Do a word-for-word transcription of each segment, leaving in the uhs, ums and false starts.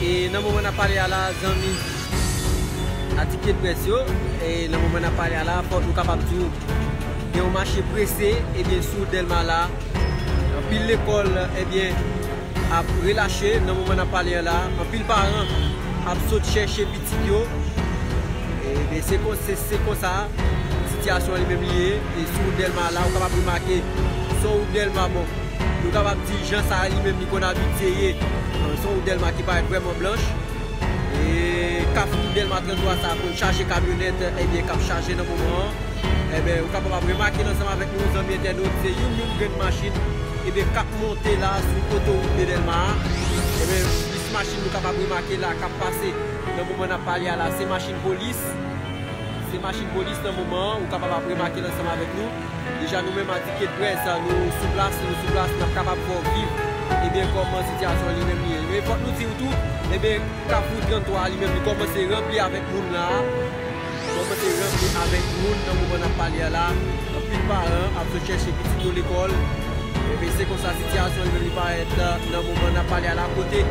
E nan moman n ap pale a la, zanmi adikte près yo, e nan moman n ap pale a la, fòk nou kapab di w, gen yon mache prese, ebyen, sou Dèlma la. Anpil lekòl, ebyen, ap relache nan moman n ap pale a la. Anpil paran ap sot chèche pitit yo. Ebyen, se kon-, se, se konsa sitiyasyon an li menm li ye. E sou wout Dèlma la, ou kapab remake, se yon wout Dèlma, bon, nou kapab di jan sa a li menm li konn abitye ye. Se yon wout Dèlma ki parèt vrèman blanch. E kafou Dèlma trannntwa sa a konn chaje kamyonèt, ebyen, k ap chaje nan moman an. Ebyen, ou kapab ap remake l ansanm avèk nou, zanmi entènot, se youn, youn grenn machin, ebyen, k ap monte la sou otowout de Dèlma a. Ebyen, plis machin nou kapab remake la k ap pase nan moman n ap pale a la, se machin polis. Se machin polis nan moman an, ou kapab ap remake l ansanm avèk nou. Deja nou menm adikte près, nou sou plas, nou sou plas, n ap kapab fè w viv, ebyen, kòman sitiyasyon an li menm li ye. Men fòk nou di w tou, ebyen, kafou trannntwa a li menm li kòmanse ranpli avèk moun la. Kòmanse ranpli avèk moun nan moman n ap pale a la. Anpil paran ap sot chèche pitit yo lekòl. Ebyen, se konsa sitiyasyon li menm li parèt, nan moman n ap pale a la, kote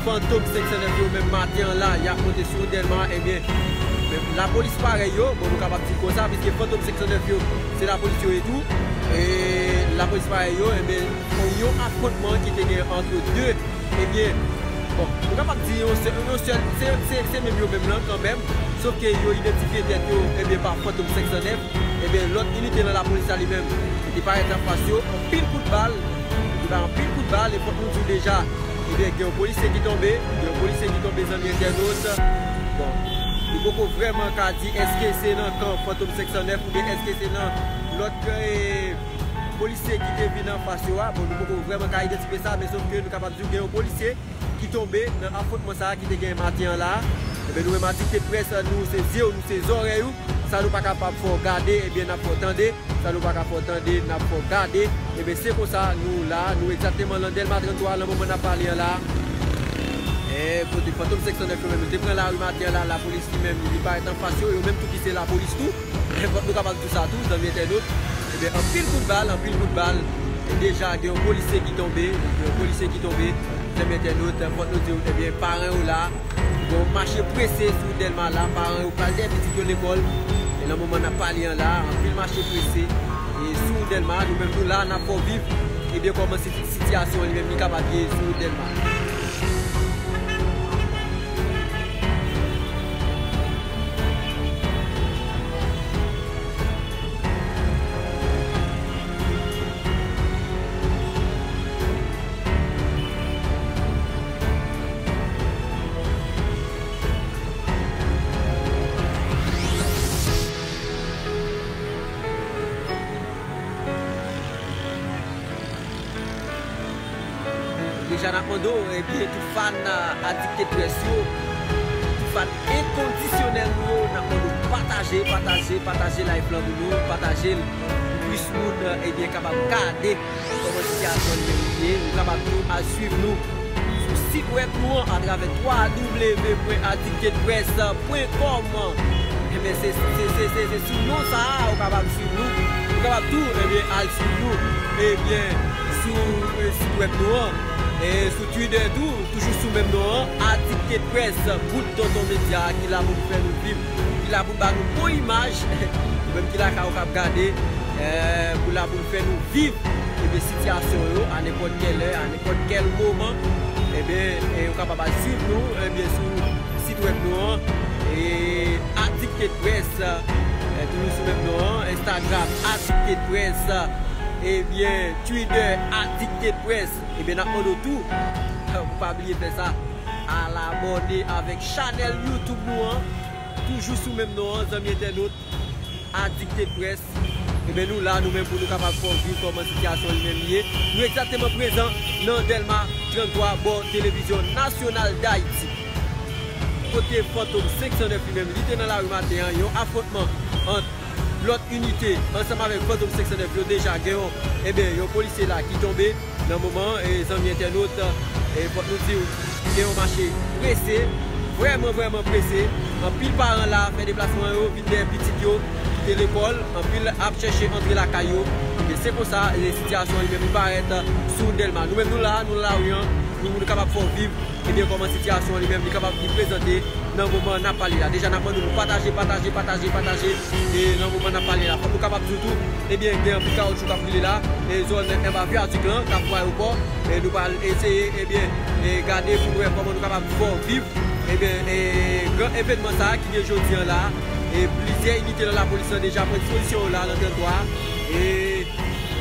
Fantom senk san nèf yo menm maten an la, y ap monte sou Dèlma, ebyen, men lapolis parèy yo, bon, nou kapab di l konsa, piske Fantom senk san nèf yo, se lapolis yo ye tou, e lapolis parèy yo, ebyen, yon afwontman ki te gen ant de, ebyen, bon, nou kapab di yon sèl, yon sèl, se, se, se menm yo menm lan kanmenm, sof ke yo idantifye tèt yo, ebyen, pa Fantom senk san nèf, ebyen, lòt inite nan lapolis la li menm, li te parèt anfas yo, anpil kout bal, li bay anpil kout bal, e fòk nou di w deja, ebyen, gen yon polisye ki tonbe, gen yon polisye ki tonbe, zanmi entènot. Bon, nou poko vrèman ka di èske se nan kan Fantom senk san nèf oubyen èske se nan lòt, e, polisye ki te vin anfas yo a. Bon, nou poko vrèman ka idantifye sa, men sof ke nou kapab di w gen yon polisye ki tonbe nan afwontman sa a ki te gen maten an la. Ebyen, nou menm adikte près, nou se zye w, nou se zòrèy ou. Sa nou pa kapab fè w gade, ebyen, n ap fè w tande. Sa nou pa ka fè w tande, n ap fè w gade. Ebyen, se konsa, nou la, nou egzakteman nan Dèlma trannntwa, nan moman n ap pale an la. E, kote Fantom senk san nèf yo menm, yo te pran lari maten an la, lapolis li menm, li parèt anfas yo, yo menm tou ki se lapolis tou. Fòk nou kapab di sa tou, zanmi entènot. Ebyen, anpil kout bal, anpil kout bal. E deja, gen yon polisye ki tonbe, gen yon polisye ki tonbe. Zanmi entènot, fòk nou di w, ebyen, paran yo la, gen yon mache prese sou Dèlma la, paran yo pral dèyè pitit yo lekòl. E nan moman n ap pale an la, anpil mache prese. E sou Dèlma, nou menm nou la, n ap fè w viv, ebyen, kòman si-, sitiyasyon li menm li kapab ye sou Dèlma. Deja n ap mande w, ebyen, tout fan, a, adikte près yo, tout fan enkondisyonèl nou yo, n ap mande w pataje, pataje, pataje live lan pou nou, pataje l pou plis moun, ebyen, kapab gade kòman sitiyasyon li menm li ye. Ou kapab tou al swiv nou sou sit wèb nou an atravè w w w pwen adikte près pwen kòm. Ebyen, se, se, se, se, se sou non sa a ou kapab swiv nou. Ou kapab tou, ebyen, al swiv nou, ebyen, sou, e, sit wèb nou an, e sou Twitter tou, toujou sou menm non an, Adikte Près, bout Tonton Medya, ki la pou l fè nou viv, ki la pou l ba nou bon imaj, ou menm ki lakay ou k ap gade, e, pou la pou l fè nou viv, ebyen, sitiyasyon yo, a nenpòt kèl lè, a nenpòt kèl moman, ebyen, e, ou kapab al swiv nou, ebyen, sou sit wèb nou an, e, Adikte Près, e, toujou sou menm non an, Instagram, Adikte Près, ebyen, Twitter, Adikte Près. Ebyen, n ap mande w tou, pou pa bliye fè sa, al abòne avèk chanèl YouTube nou an, toujou sou menm non an, zanmi entènot, Adikte Près. Ebyen, nou la, nou menm, pou nou kapab fè w viv kòman sitiyasyon li menm li ye. Nou egzakteman prezan nan Dèlma trannntwa, bò Televizyon Nasyonal Dayiti. Kote Fantom senk san nèf li menm, li te nan lari maten an, yon afwontman ant lòt inite ansanm avèk Fantom senk san nèf yo deja gen yon, ebyen, yon polisye la ki tonbe nan moman an, e, zanmi entènot, e, fòk nou di w, gen yon mache prese, vrèman, vrèman prese. Anpil paran la fè deplasman yo, vin dèyè pitit yo, kite lekòl, anpil ap chèche antre lakay yo. Ebyen, se konsa, e, sitiyasyon an li menm li parèt sou Dèlma. Nou menm, nou la, nou nan lari an, Pou nou kapab fè w viv, ebyen, kòman sitiyasyon an li menm, li kapab li prezante nan moman n ap pale la. Deja, n ap mande nou pataje, pataje, pataje, pataje. E nan moman n ap pale la, fòk nou kapab di w tou, ebyen, gen anpil kawotchou k ap boule la. E zòn anba vyadik lan, k ap pou ayewopò. E nou pral eseye, ebyen, e gade pou nou wè kòman nou kapab fè w viv, ebyen, e gran evènman sa a ki gen jodi an la. E plizyè inite nan lapolis lan deja pran dispozisyon yo la nan tèritwa a. E,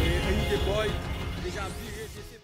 e inite Boy deja vire, se